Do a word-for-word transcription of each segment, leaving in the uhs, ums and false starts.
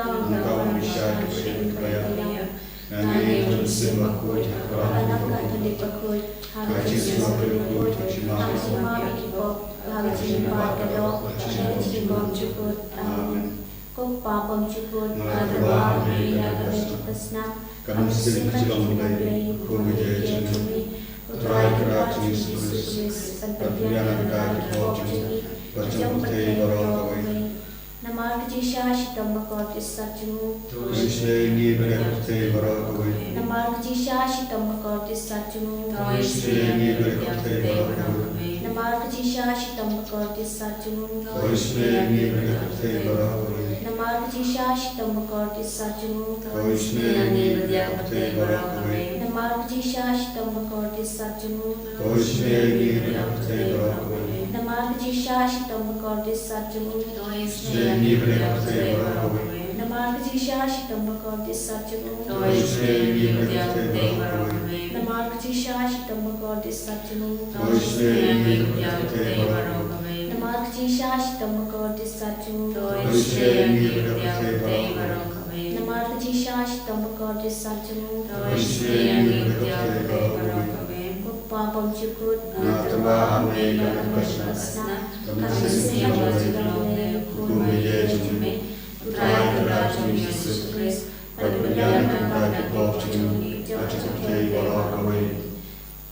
Kumta ong ka ban pynshai ïa kiba ïap. Nangne ïa ka mynsiem bakhuid ha ka ram ka jong u Trai, ha ka jingsngewbha bakhuid, ha ka jingmap ïa ki pop, ha ka jingpynbeit ka doh, ha ka jingbymjukut. Amen. Ko Kpa bymjukut, nga tyrwa ha me ïa kane ka snam, ka mynsiem ka jinglong Blei, U Khun baieit jong me, U Trai Kynrad jong ngi Jisu Khrist, ban pynbiang ïa ka ki pop jong ngi bad jong ka pyrthei baroh kawei. Namar ka jingshah shitom bakordit sat jong u, to isynei ïa ngi bad ïa ka pyrthei baroh kawei. Namar ka jingshah shitom bakordit sat jong u, to isynei ïa ngi bad ïa ka pyrthei baroh kawei. Namar ka jingshah shitom bakordit sat jong u, to isynei ïa ngi bad ïa ka pyrthei baroh kawei. Namar ka jingshah shitom bakordit sat jong u, to isynei ïa ngi bad ïa ka pyrthei baroh kawei. Namar ka jingshah shitom bakordit sat jong u, to isynei ïa ngi bad ïa ka pyrthei baroh kawei. Namar ka jingshah shitom bakordit sat jong u, to isynei ïa ngi bad ïa ka pyrthei baroh kawei. Namar ka jingshah shitom bakordit sat jong u, to isynei ïa ngi bad ïa ka pyrthei baroh kawei. Namar ka jingshah shitom bakordit sat jong u, to isynei ïa ngi bad ïa ka pyrthei baroh kawei. Namar ka jingshah shitom bakordit sat jong u, to isynei ïa ngi bad ïa ka pyrthei baroh kawei. Namar ka jingshah shitom bakordit sat jong u, to isynei ïa ngi bad ïa ka pyrthei baroh kawei. Ko Kpa bymjukut, nga tyrwa ha me ïa kane ka snam, ka mynsiem ka jinglong Blei, U Khun baieit jong me, U Trai Kynrad jong ngi Jisu Khrist, ban pynbiang ïa ka pop jong ngi bad jong ka pyrthei baroh kawei.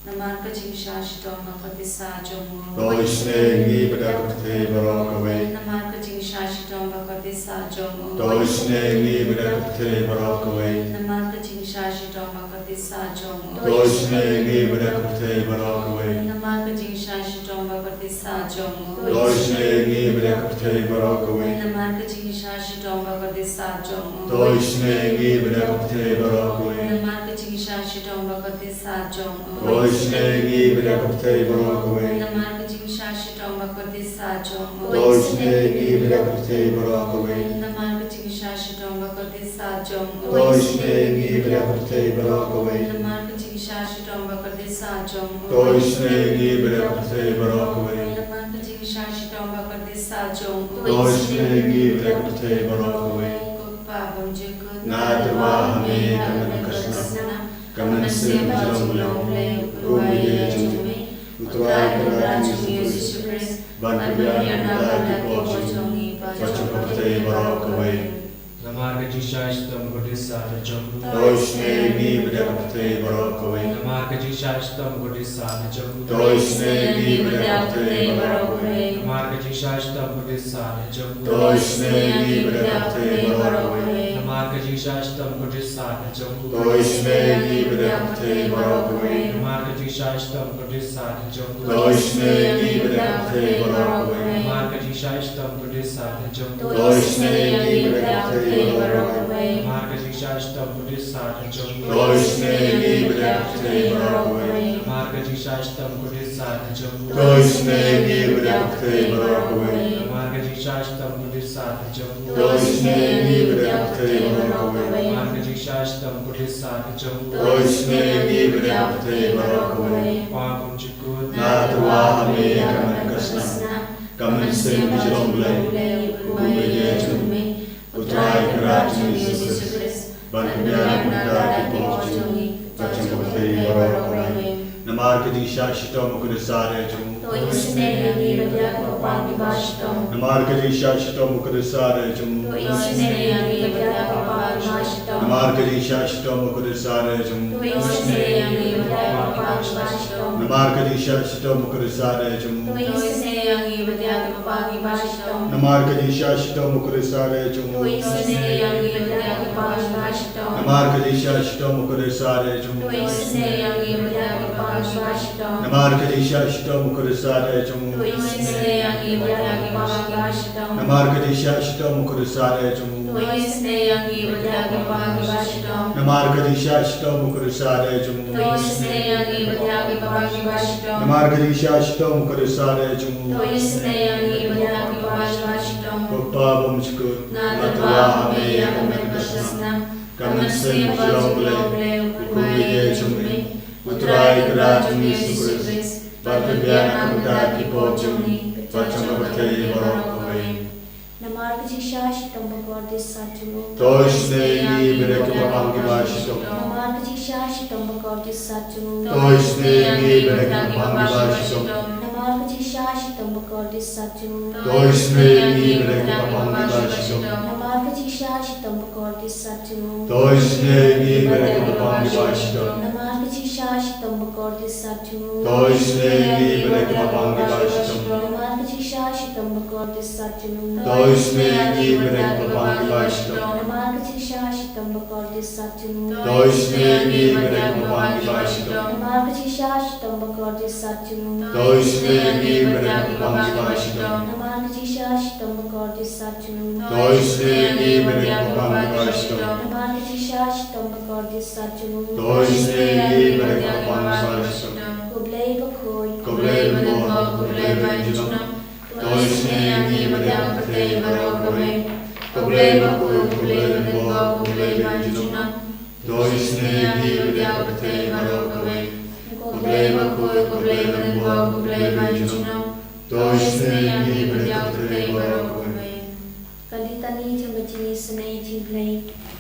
Namar ka jingshah shitom bakordit sat jong u, to isynei ïa ngi bad ïa ka pyrthei baroh kawei. Namar ka jingshah shitom bakordit sat jong u, to isynei ïa ngi bad ïa ka pyrthei baroh kawei. Namar ka jingshah shitom bakordit sat jong u, to isynei ïa ngi bad ïa ka pyrthei baroh kawei. Namar ka jingshah shitom bakordit sat jong u, to isynei ïa ngi bad ïa ka pyrthei baroh kawei. Namar ka jingshah shitom bakordit sat jong u, to isynei ïa ngi bad ïa ka pyrthei baroh kawei. Namar ka jingshah shitom bakordit sat jong u, to isynei ïa ngi bad ïa ka pyrthei baroh kawei. Namar ka jingshah shitom bakordit sat jong u, to isynei ïa ngi bad ïa ka pyrthei baroh kawei. Namar ka jingshah shitom bakordit sat jong u, to isynei ïa ngi bad ïa ka pyrthei baroh kawei. Namar ka jingshah shitom bakordit sat jong u, to isynei ïa ngi bad ïa ka pyrthei baroh kawei. Namar ka jingshah shitom bakordit sat jong u, to isynei ïa ngi bad ïa ka pyrthei baroh kawei. Ko Kpa bymjukut, nga tyrwa ha me ïa kane ka snam, ka mynsiem ka jinglong Blei, U Khun baieit jong me, U Trai Kynrad jong ngi Jisu Khrist, ban pynbiang ïa ka pop jong ngi bad jong ka pyrthei baroh kawei. Namar ka jingshah shitom bakordit sat jong u, to isynei ïa ngi bad ïa ka pyrthei baroh kawei. Namar ka jingshah shitom bakordit sat jong u, to isynei ïa ngi bad ïa ka pyrthei baroh kawei. Namar ka jingshah shitom bakordit sat jong u, to isynei ïa ngi bad ïa ka pyrthei baroh kawei. Namar ka jingshah shitom bakordit sat jong u, to isynei ïa ngi bad ïa ka pyrthei baroh kawei. Namar ka jingshah shitom bakordit sat jong u, to isynei ïa ngi bad ïa ka pyrthei baroh kawei. Namar ka jingshah shitom bakordit sat jong u, to isynei ïa ngi bad ïa ka pyrthei baroh kawei. Namar ka jingshah shitom khublei sha jong u. To isynei ïa ngi bad ïa ka pyrthei baroh kawei. Namar ka jingshah shitom khublei sha jong u. To isynei ïa ngi bad ïa ka pyrthei baroh kawei. Namar ka jingshah shitom khublei sha jong u. To isynei ïa ngi bad ïa ka pyrthei baroh kawei. Namar ka jingshah shitom khublei sha jong u. To isynei ïa ngi bad ïa ka pyrthei baroh kawei. Kpa bymjukut. Nga tyrwa ha me ïa ka met ka snam. Ka mynsiem ka jong u Blei, u Blei jong me. U Trai Kynrad jong ngi Jisu Khrist, ban pynbiang na ka bynta ki pop jong ngi, bad jong ka pyrthei baroh kawei. Namar ka jingshah shitom u Khrist jong u. To isynei ïa ngi bad ïa ka bapang kiba shitom. Namar ka jingshah shitom u Khrist jong u. To isynei ïa ngi bad ïa ka bapang kiba shitom. Namar ka jingshah shitom u Khrist jong u. To isynei ïa ngi bad ïa ka bapang kiba shitom. Namar ka jingshah shitom u Khrist jong u. To isynei ïa ngi bad ïa ka bapang kiba shitom. Namar ka jingshah shitom u Khrist jong u. To isynei ïa ngi bad ïa ka bapang kiba shitom. Namar ka jingshah shitom u Khrist jong u. To isynei ïa ngi bad ïa ka bapang kiba shitom. Namar ka jingshah shitom u Khrist jong u. To isynei ïa ngi bad ïa ka bapang kiba shitom. Namar ka jingshah shitom u Khrist jong u. To isynei ïa ngi bad ïa ka bapang kiba shitom. Namar ka jingshah shitom u Khrist jong u. To isynei ïa ngi bad ïa ka bapang kiba shitom. Namar ka jingshah shitom u Khrist jong u. To isynei ïa ngi bad ïa ka bapang kiba shitom. Ko Kpa bymjukut. Nga tyrwa ha me ïa ka met ka snam. Ka mynsiem ka jong u Blei, u Blei jong me. U Trai Kynrad jong ngi Jisu Khrist, ban pynbiang na ka bynta ki pop jong ngi, bad jong ka pyrthei baroh kawei. Namar ka jingshah shitom bakordit sat jong u. To isynei ïa ngi bad ïa ka bapang kiba shitom. Namar ka jingshah shitom bakordit sat jong u. To isynei ïa ngi bad ïa ka bapang kiba shitom. Namar ka jingshah shitom bakordit sat jong u. To isynei ïa ngi bad ïa ka bapang kiba shitom. Namar ka jingshah shitom bakordit sat jong u. To isynei ïa ngi bad ïa ka bapang kiba shitom. Namar ka jingshah shitom bakordit sat jong u. To isynei ïa ngi bad ïa ka bapang kiba shitom. Namar ka jingshah shitom bakordit sat jong u. To isynei ïa ngi bad ïa ka bapang kiba shitom. Namar ka jingshah shitom bakordit sat jong u. To isynei ïa ngi bad ïa ka bapang kiba shitom. Namar ka jingshah shitom bakordit sat jong u. To isynei ïa ngi bad ïa ka bapang kiba shitom. Namar ka jingshah shitom bakordit sat jong u. To isynei ïa ngi bad ïa ka bapang kiba shitom. Namar ka jingshah shitom bakordit sat jong u. To isynei ïa ngi bad ïa ka bapang kiba shitom. Ko Blei bakhuid. Ko Blei ba lyngkot, ko Blei ba ïeit junom. To isynei ïa ngi bad ïa ka pyrthei baroh kawei. Ko Blei bakhuid, ko Blei ba lyngkot, ko Blei ba ïeit junom. To isynei ïa ngi bad ïa ka pyrthei baroh kawei. Ko Blei bakhuid, ko Blei ba lyngkot, ko Blei ba ïeit junom. To isynei ïa ngi bad ïa ka pyrthei baroh kawei. Ka Litani jong ka jingisynei jingblei.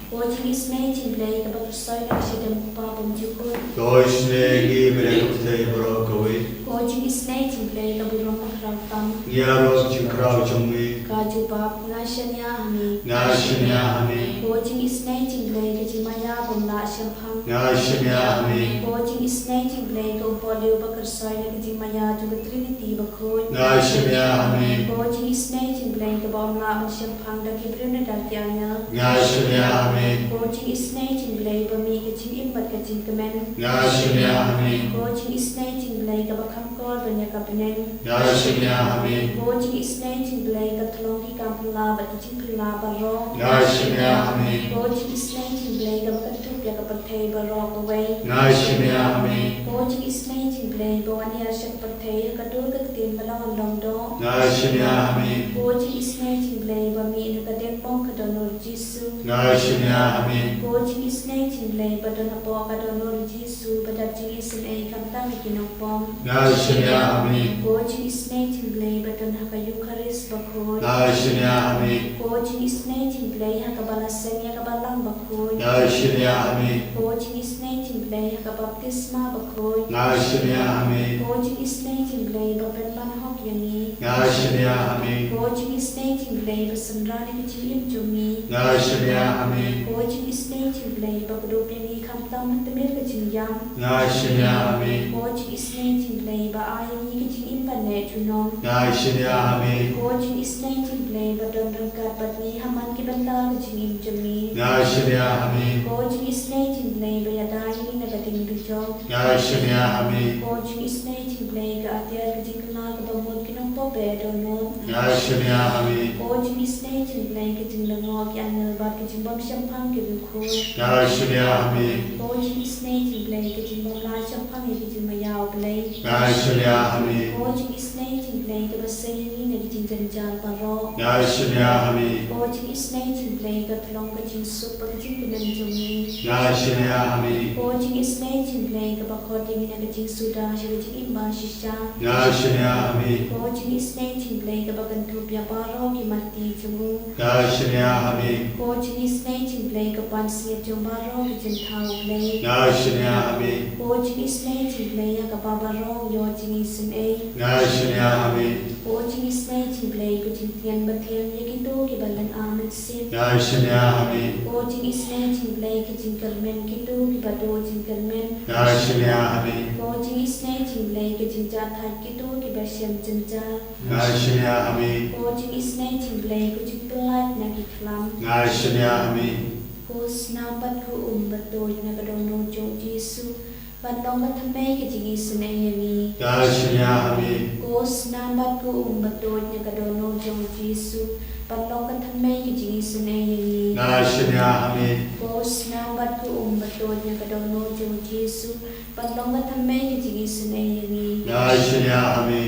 Ko jingisynei jingblei kaba kyrsoi na ka shadem u Kpa bymjukut. To isynei ïa ngi bad ïa ka pyrthei baroh kawei. Ko jingisynei jingblei ka burom bakhraw tam. Ngi ïaroh ka jingkhraw jong me. Ka jubab, nga shaniah ha me. Nga shaniah ha me. Ko jingisynei jingblei ka jingmaïa bym lah shemphang. Nga shaniah ha me. Ko jingisynei jingblei ka umpohliew bakyrsoi na ka jingmaïa jong ka Trinity bakhuid. Nga shaniah ha me. Ko jingisynei jingblei kaba ym lah ban shemphang da ki briew ne da ki angel. Nga shaniah ha me. Ko jingisynei jingblei ba mih ka jingim bad ka jingkmen. Nga shaniah ha me. Ko jingisynei jingblei kaba kham kor ban ïa ka bneng. Nga shaniah ha me. Ko jingisynei jingblei ka thlong ki kam phylla bad ki jingphylla baroh. Nga shaniah ha me. Ko jingisynei jingblei kaba kynthup ïa ka pyrthei baroh kawei. Nga shaniah ha me. Ko jingisynei jingblei ba wan hiar sha ka pyrthei ha ka dur ka ktien ba la wan long doh. Nga shaniah ha me. Ko jingisynei jingblei ba mih na ka diengphna ka dohnud Jisu. Nga shaniah ha me. Ko jingisynei jingblei ba don hapoh ka dohnud Jisu ba dap jingisynei khamtam ïa ki nongpop. Nga shaniah ha me. Ko jingisynei jingblei ba don ha ka Eukharist bakhuid. Nga shaniah ha me. Ko jingisynei jingblei ha kaba la seng ïa ka balang bakhuid. Nga shaniah ha me. Ko jingisynei jingblei ha ka baptisma bakhuid. Nga shaniah ha me. Ko jingisynei jingblei ba pynban hok ïa ngi. Nga shaniah ha me. Ko jingisynei jingblei ba synran ïa ka jingim jong ngi. Nga shaniah ha me. Ko jingisynei jingblei ba kdup ïa ngi khamtam ha tmier ka jingïap. Nga shaniah ha me. Ko jingisynei jingblei ba ai ïa ngi ka jingim ba neh junom. Nga shaniah ha me. Ko jingisynei jingblei ba don ryngkat bad ngi ha man ki bynta ka jingim jong ngi. Nga shaniah ha me. Ko jingisynei jingblei ba ïada ïa ngi na ka diengdujok. Nga shaniah ha me. Ko jingisynei jingblei ka atiar ka jingkylla kaba mut ki nongpop Ba dohnud. Nga shaniah ha me. Ko jingisynei jong U Blei, ka jinglyngngoh ki angel bad ka jingbymshemphang ki riewkhuid. Nga shaniah ha me. Ko jingisynei jong U Blei, ka jingbymlah shemphang ïa ka jingmaïa U Blei. Nga shaniah ha me. Ko jingisynei jong U Blei, kaba sei ïa ngi na ki jingjynjar baroh. Nga shaniah ha me. Ko jingisynei jong U Blei, ka thlong ka jingsuk bad ka jingkmen jong ngi. Nga shaniah ha me. Ko jingisynei jong U Blei, kaba khot ïa ngi na ka jingsuda sha ka jingim bashisha. Nga shaniah ha me. Ko jingisynei jong U Blei, kaba kynthup ïa baroh ki matti jong u. Nga shaniah ha me. Ko jingisynei jong U Blei, ka pansngiat jong baroh ki jingthaw U Blei. Nga shaniah ha me. Ko jingisynei jong U Blei, ïa kaba baroh ngi ïoh jingisynei. Nga shaniah ha me. Ko jingisynei jong U Blei, ko jingtngen bathiang ïa kito kiba lynga mynsiem. Nga shaniah ha me. Ko jingisynei jong U Blei, ka jingkyrmen kito kiba duh jingkyrmen. Nga shaniah ha me. Ko jingisynei jong U Blei, ka jingjahthait kito kiba shem jynjar. Nga shaniah ha me. Ko jingisynei jong U Blei, ko jingpyllait na ki khlam. Nga shaniah ha me. Ko snam bad ko um batuid na ka dohnud jong U Jisu, ban long ka thymmei ka jingisynei ïa ngi. Nga shaniah ha me. Ko snam bad ko um batuid na ka dohnud jong U Jisu, ban long ka thymmei ka jingisynei ïa ngi. Nga shaniah ha me. Ko snam bad ko um batuid na ka dohnud jong U Jisu, ban long ka thymmei ka jingisynei ïa ngi. Nga shaniah ha me.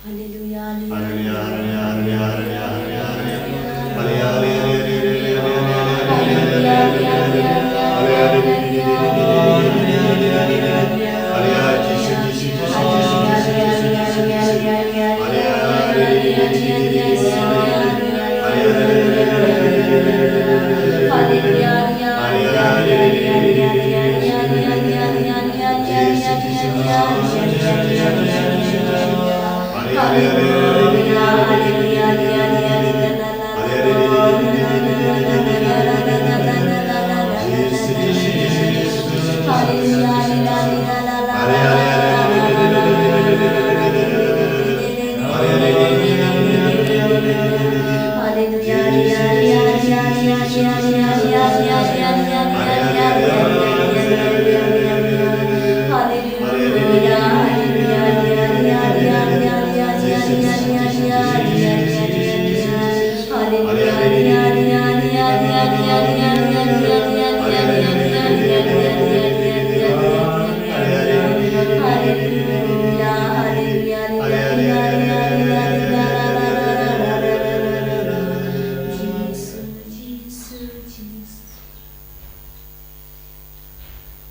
Haleluya, haleluya, haleluya, haleluya, haleluya, haleluya, haleluya.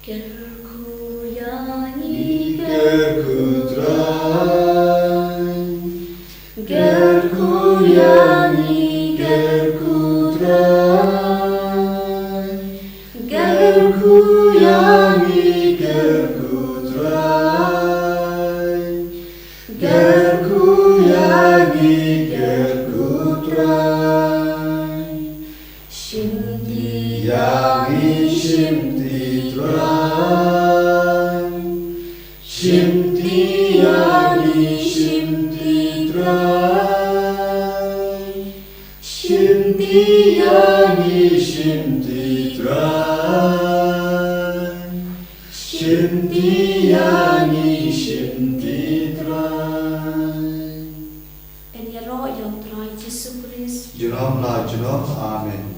Kyrkhu ïa ngi, kyrkhu Trai. Kyrkhu ïa ngi, kyrkhu Trai. Kyrkhu ïa ngi, kyrkhu Trai. Kyrkhu ïa ngi, kyrkhu Trai. Shimti ïa ngi, shimti Trai. Shimti ïa ngi, shimti Trai. Shimti ïa ngi, shimti Trai. Shimti ïa ngi, shimti Trai. Yn ïaroh ïa U Trai Jisu Khrist. Junom la junom. Amen.